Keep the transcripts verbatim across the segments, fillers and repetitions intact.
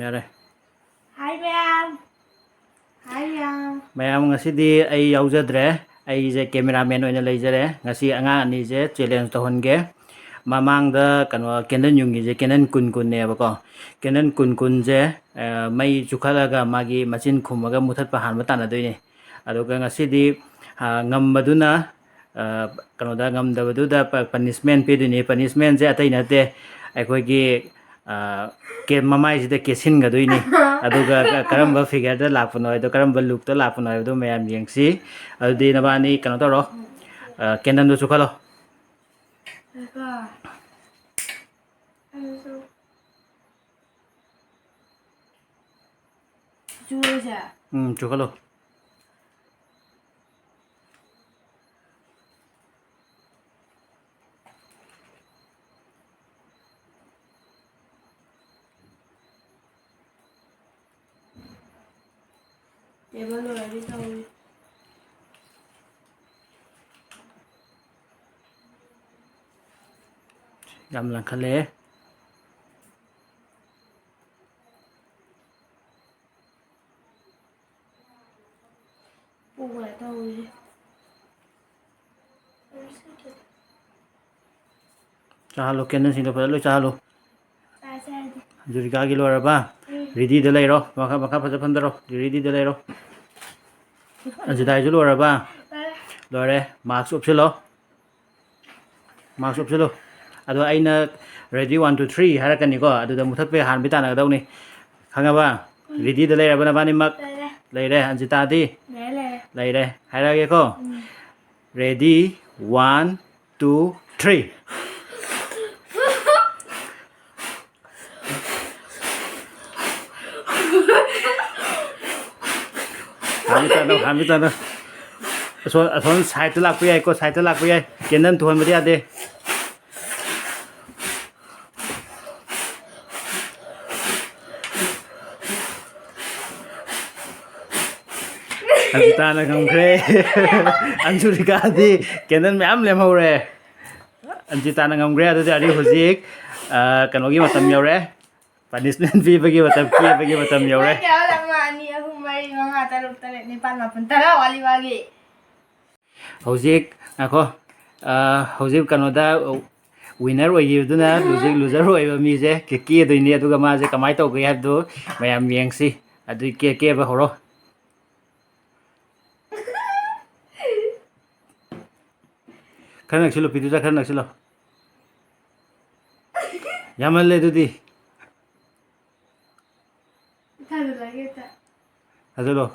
ꯌꯥꯔꯦ꯫ ꯍꯥꯏ ꯃꯌꯥꯝ꯫ ꯍꯥꯏ ꯃꯌꯥꯝ꯫ ꯃꯌꯥꯝ, ꯉꯁꯤꯗꯤ ꯑꯩ ꯌꯥꯎꯖꯗ꯭ꯔꯦ꯫ ꯑꯩꯁꯦ cameraman ꯑꯣꯏꯅ ꯂꯩꯖꯔꯦ꯫ ꯉꯁꯤ ꯑꯉꯥꯡ ꯑꯅꯤꯁꯦ challenge ꯇꯧꯍꯟꯒꯦ꯫ ꯃꯃꯥꯡꯗ ꯀꯩꯅꯣ candle ꯌꯨꯡꯉꯤꯁꯦ candle ꯀꯨꯟ ꯀꯨꯟꯅꯦꯕꯀꯣ꯫ Candle ꯀꯨꯟ ꯀꯨꯟꯁꯦ, ꯑ, ꯃꯩ ꯆꯨꯈꯠꯂꯒ ꯃꯥꯒꯤ ꯃꯆꯤꯟ ꯈꯨꯝꯃꯒ ꯃꯨꯊꯠꯄ ꯍꯥꯟꯕ ꯇꯥꯟꯅꯗꯣꯏꯅꯦ꯫ ꯑꯗꯨꯒ ꯉꯁꯤꯗꯤ, ꯑ, ꯉꯝꯕꯗꯨꯅ, ꯑ, ꯀꯩꯅꯣꯗ, ꯉꯝꯗꯕꯗꯨꯗ ꯄ-, punishment ꯄꯤꯗꯣꯏꯅꯤ꯫ Punishmentꯁꯦ ꯑꯇꯩ ꯅꯠꯇꯦ, ꯑꯩꯈꯣꯏꯒꯤ, ꯑ, ꯀꯦ-, ꯃꯃꯥꯏꯁꯤꯗ ꯀꯦꯁꯤꯟꯒꯗꯣꯏꯅꯤ꯫ ꯑꯗꯨꯒ ꯀ-, ꯀꯔꯝꯕ figureꯗ ꯂꯥꯛꯄꯅꯣ ꯍꯥꯏꯗꯣ, ꯀꯔꯝꯕ lookꯇ ꯂꯥꯛꯄꯅꯣ ꯍꯥꯏꯕꯗꯣ ꯃꯌꯥꯝ ꯌꯦꯡꯁꯤ꯫ ꯑꯗꯨꯗꯤ ꯅꯕꯥꯅꯤ ꯀꯩꯅꯣ ꯇꯧꯔꯣ, ꯑ, candleꯗꯨ ꯆꯨꯈꯠꯂꯣ꯫ ꯉꯥꯏꯈꯣ꯫ ꯑꯗꯨꯁꯨ ꯆꯨꯔꯁꯦ꯫ ꯎꯝ, ꯆꯨꯈꯠꯂꯣ꯫ Table ꯂꯣꯏꯔꯗꯤ ꯇꯧꯔꯤ꯫ ꯌꯥꯝ ꯂꯪꯈꯠꯂꯦ꯫ ꯄꯨꯒ ꯇꯧꯔꯤ꯫ ꯆꯥꯍꯜꯂꯣ, candleꯁꯤꯡꯗꯣ ꯐꯖꯅ ꯂꯣꯏ ꯆꯥꯍꯜꯂꯣ꯫ ꯆꯥꯁꯦ ꯍꯥꯏꯗꯤ꯫ ꯖꯨꯔꯤꯀꯥꯒꯤ ꯂꯣꯏꯔꯕ? ꯎꯝ꯫ Readyꯗ ꯂꯩꯔꯣ꯫ ꯃꯈꯥ, ꯃꯈꯥ ꯐꯖ ꯐꯝꯗꯔꯣ꯫ Readyꯗ ꯂꯩꯔꯣ꯫ ꯑꯟꯖꯤꯇꯥꯒꯤꯁꯨ ꯂꯣꯏꯔꯕ? ꯂꯣꯏꯔꯦ꯫ ꯂꯣꯏꯔꯦ꯫ Mask ꯎꯞꯁꯤꯜꯂꯣ꯫ Mask ꯎꯞꯁꯤꯜꯂꯨ꯫ ꯑꯗꯣ ꯑꯩꯅ ready one, two, three ꯍꯥꯏꯔꯛꯀꯅꯤꯀꯣ, ꯑꯗꯨꯗ ꯃꯨꯊꯠꯄꯩ ꯍꯥꯟꯕꯤ ꯇꯥꯟꯅꯒꯗꯧꯅꯤ꯫ ꯈꯪꯉꯕ? ꯎꯝ꯫ Readyꯗ ꯂꯩꯔꯕ ꯅꯕꯥꯅꯤꯃꯛ? ꯂꯩꯔꯦ꯫ ꯂꯩꯔꯦ꯫ ꯑꯟꯖꯤꯇꯥꯗꯤ? ꯂꯩꯔꯦ, ꯂꯩꯔꯦ꯫ ꯂꯩꯔꯦ꯫ ꯍꯥꯏꯔꯛꯑꯒꯦꯀꯣ꯫ ꯎꯝ꯫ Ready, one, two, three꯫ ꯍꯥꯟꯕꯤ ꯇꯥꯟꯅꯧ, ꯍꯥꯟꯕꯤ ꯇꯥꯟꯅꯧ꯫ ꯑꯁꯣꯝ, ꯑꯁꯣꯝ sideꯇ ꯂꯥꯛꯄ ꯌꯥꯏꯀꯣ, sideꯇ ꯂꯥꯛꯄ ꯌꯥꯏ꯫ Candle ꯊꯨꯍꯟꯕꯗꯤ ꯌꯥꯗꯦ꯫ ꯑꯟꯖꯤꯇꯥꯅ ꯉꯝꯈ꯭ꯔꯦ꯫ ꯑꯟꯖꯨꯔꯤꯀꯥꯗꯤ candle ꯃꯌꯥꯝ ꯂꯦꯝꯍꯧꯔꯦ꯫ ꯑꯟꯖꯤꯇꯥꯅ ꯉꯝꯈ꯭ꯔꯦ꯫ ꯑꯗꯨꯗꯤ ꯑꯔꯤ ꯍꯧꯖꯤꯛ, ꯑ, ꯀꯩꯅꯣꯒꯤ ꯃꯇꯝ ꯌꯧꯔꯦ꯫ Punishment ꯄꯤꯕꯒꯤ ꯃꯇꯝ, ꯀꯦꯕꯒꯤ ꯃꯇꯝ ꯌꯧꯔꯦ꯫ ꯃꯥ ꯀꯌꯥ ꯋꯥꯠꯂꯤ? ꯑꯃ, ꯑꯅꯤ, ꯑꯍꯨꯝ, ꯃꯔꯤ, ꯃꯉꯥ, ꯇꯔꯨꯛ, ꯇꯔꯦꯠ, ꯅꯤꯄꯥꯜ, ꯃꯥꯄꯜ, ꯇꯔꯥ ꯋꯥꯠꯂꯤ ꯃꯥꯒꯤ꯫ ꯍꯧꯖꯤꯛ ꯉꯥꯏꯈꯣ꯫ ꯑ, ꯍꯧꯖꯤꯛ ꯀꯩꯅꯣꯗ winner ꯑꯣꯏꯈꯤꯕꯗꯨꯅ ꯍꯧꯖꯤꯛ loser ꯑꯣꯏꯕ ꯃꯤꯁꯦ ꯀꯦ-, ꯀꯦꯗꯣꯏꯅꯤ꯫ ꯑꯗꯨꯒ ꯃꯥꯁꯦ ꯀꯃꯥꯏꯅ ꯇꯧꯒꯦ ꯍꯥꯏꯕꯗꯨ ꯃꯌꯥꯝ ꯌꯦꯡꯁꯤ꯫ ꯑꯗꯨꯏ ꯀꯦ-, ꯀꯦꯕ ꯍꯧꯔꯣ꯫ ꯈꯔ ꯅꯛꯁꯤꯜꯂꯣ, ꯄꯤꯇꯨꯗ ꯈꯔ ꯅꯛꯁꯤꯜꯂꯣ꯫ ꯌꯥꯝꯃꯜꯂꯦ ꯑꯗꯨꯗꯤ꯫ ꯊꯥꯖꯤꯜꯂꯒꯦ ꯍꯦꯛꯇ꯫ ꯊꯥꯖꯤꯜꯂꯣ꯫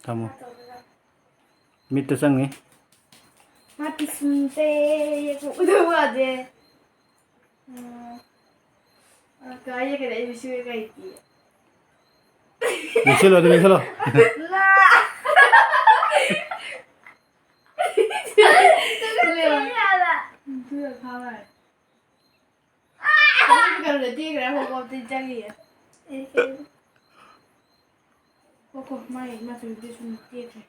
ꯊꯝꯃꯣ꯫ ꯃꯤꯠꯇ ꯆꯪꯉꯤ꯫ ꯃꯥ ꯄꯤꯁꯨꯝꯁꯦ ꯌꯦꯛꯊꯣꯛꯀꯗꯧ ꯃꯥꯜꯂꯦ꯫ ꯎꯝ꯫ ꯑ, ꯀꯥꯏ ꯌꯦꯛꯀꯅꯤ? ꯑꯩ ꯄꯤꯁꯨꯝ ꯌꯦꯛꯄ ꯍꯩꯇꯤꯌꯦ꯫ ꯌꯦꯛꯁꯤꯜꯂꯣ, ꯑꯗꯨꯝ ꯌꯦꯛꯁꯤꯜꯂꯣ꯫ ꯂꯥ꯫ ꯑꯗꯨꯒ ꯐꯥꯕ꯫ ꯑꯗꯨ ꯀꯩꯅꯣꯗ ꯇꯦꯛꯈ꯭ꯔꯦ, ꯍꯣ, ꯍꯣ, ꯇꯤꯟ ꯆꯪꯉꯤꯌꯦ꯫ ꯀꯣ, ꯀꯣ, ꯃꯥꯏ ꯃꯆꯨꯗꯨ ꯁꯨꯝ ꯇꯦꯛꯈ꯭ꯔꯦ꯫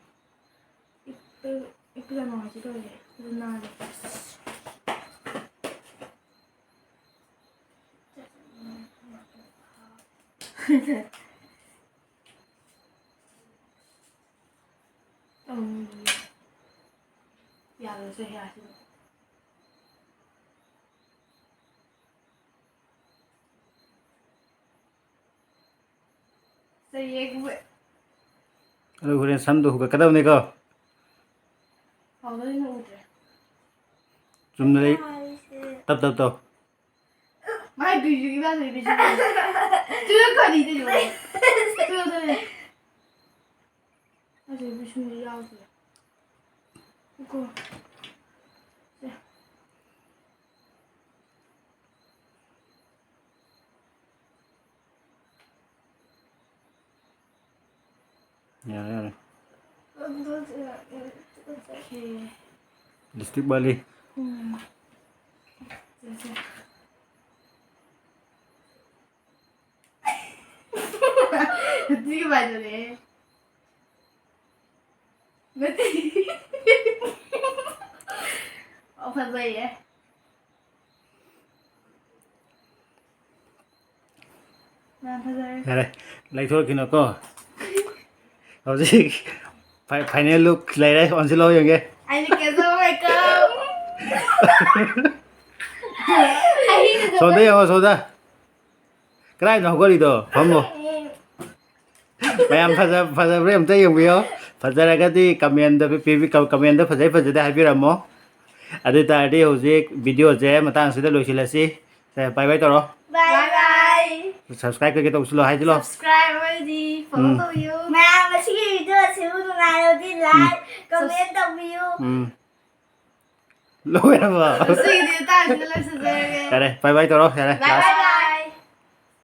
ꯏꯞ-, ꯏꯞ-, ꯌꯥꯝ ꯅꯨꯡꯉꯥꯏꯇꯦ ꯇꯧꯔꯤꯁꯦ꯫ ꯑꯗꯨ ꯅꯥꯜꯂꯦ꯫ ꯎꯝ꯫ ꯌꯥꯗ꯭ꯔꯁꯨ ꯌꯥꯁꯤꯕꯨ꯫ ꯆꯩꯌꯦ ꯒꯨꯕꯦ꯫ ꯑꯗꯨ ꯍꯣꯔꯦꯟ ꯁꯝꯗꯣ ꯍꯨꯒꯠꯀꯗꯕꯅꯤꯀꯣ꯫ ꯄꯥꯎꯗꯔꯁꯤꯅ ꯎꯗ꯭ꯔꯦ꯫ ꯆꯨꯝꯅ ꯂꯩ꯫ ꯇꯞ ꯇꯞ ꯇꯧ꯫ ꯃꯥꯏ ꯕꯤꯖꯨꯒꯤ ꯃꯥ ꯂꯩ ꯕꯤꯖꯨꯒꯤ꯫ ꯇꯨ ꯀꯔꯤꯗ ꯌꯣ? Two two. ꯑꯁꯤ ꯕꯤꯁꯨꯟꯗꯤ ꯌꯥꯎꯗ꯭ꯔꯦ꯫ ꯀꯣ꯫ ꯁꯦ꯫ ꯌꯥꯔꯦ, ꯌꯥꯔꯦ꯫ ꯑꯣꯀꯦ꯫ ꯂꯤꯞꯁꯇꯤꯛ ꯋꯥꯠꯂꯤ꯫ ꯎꯝ꯫ ꯁꯦ, ꯁꯦ꯫ ꯑꯗꯨꯒꯤ ꯃꯥꯏꯗꯨꯅꯦ꯫ ꯅꯠꯇꯦ꯫ ꯑꯣ, ꯐꯖꯩꯌꯦ꯫ ꯌꯥꯝ ꯐꯖꯔꯦ꯫ ꯌꯥꯔꯦ, ꯂꯩꯊꯣꯛꯈꯤꯅꯨꯀꯣ꯫ ꯍꯧꯖꯤꯛ ꯐꯥꯏ-, final look ꯂꯩꯔꯦ, ꯑꯣꯟꯁꯤꯜꯂꯣ ꯌꯦꯡꯒꯦ꯫ ꯑꯩꯅ ꯀꯦꯖꯕ makeup꯫ ꯑꯩꯅ ꯁꯣꯝꯗ ꯌꯦꯡꯉꯣ, ꯁꯣꯝꯗ꯫ ꯀꯗꯥꯏꯗ ꯍꯧꯒꯠꯂꯤꯗꯣ? ꯐꯝꯃꯣ꯫ ꯃꯌꯥꯝ ꯐꯖ-, ꯐꯖꯕ꯭ꯔꯥ ꯑꯝꯇ ꯌꯦꯡꯕꯤꯌꯣ꯫ ꯐꯖꯔꯒꯗꯤ comment ꯄꯤꯕꯤ-, comment ꯐꯖꯩ ꯐꯖꯗꯦ ꯍꯥꯏꯕꯤꯔꯝꯃꯣ꯫ ꯑꯗꯨ ꯑꯣꯏ ꯇꯥꯔꯗꯤ ꯍꯧꯖꯤꯛ video ꯁꯦ ꯃꯇꯥꯡꯁꯤꯗ ꯂꯣꯏꯁꯤꯜꯂꯁꯤ꯫ ꯁꯦ, bye bye ꯇꯧꯔꯣ꯫ Bye bye꯫ Subscribe ꯀꯩꯀꯩ ꯇꯧꯁꯤꯜꯂꯣ ꯍꯥꯏꯁꯤꯜꯂꯣ꯫ Subscribe ꯑꯣꯏꯗꯤ follow ꯎꯝ꯫ ꯇꯧꯕꯤꯌꯨ꯫ ꯃꯌꯥꯝ ꯉꯁꯤꯒꯤ video ꯑꯁꯤꯕꯨ ꯅꯨꯡꯉꯥꯏꯔꯕꯗꯤ like, ꯎꯝ꯫ Comment ꯇꯧꯕꯤꯌꯨ꯫ ꯎꯝ꯫ ꯂꯣꯏꯔꯕꯣ? ꯉꯁꯤꯒꯤꯗꯤ ꯃꯇꯥꯡꯁꯤꯗ ꯂꯣꯏꯁꯤꯟꯖꯔꯒꯦ꯫ ꯌꯥꯔꯦ, bye bye ꯇꯧꯔꯣ, ꯌꯥꯔꯦ, bye last꯫ Bye꯫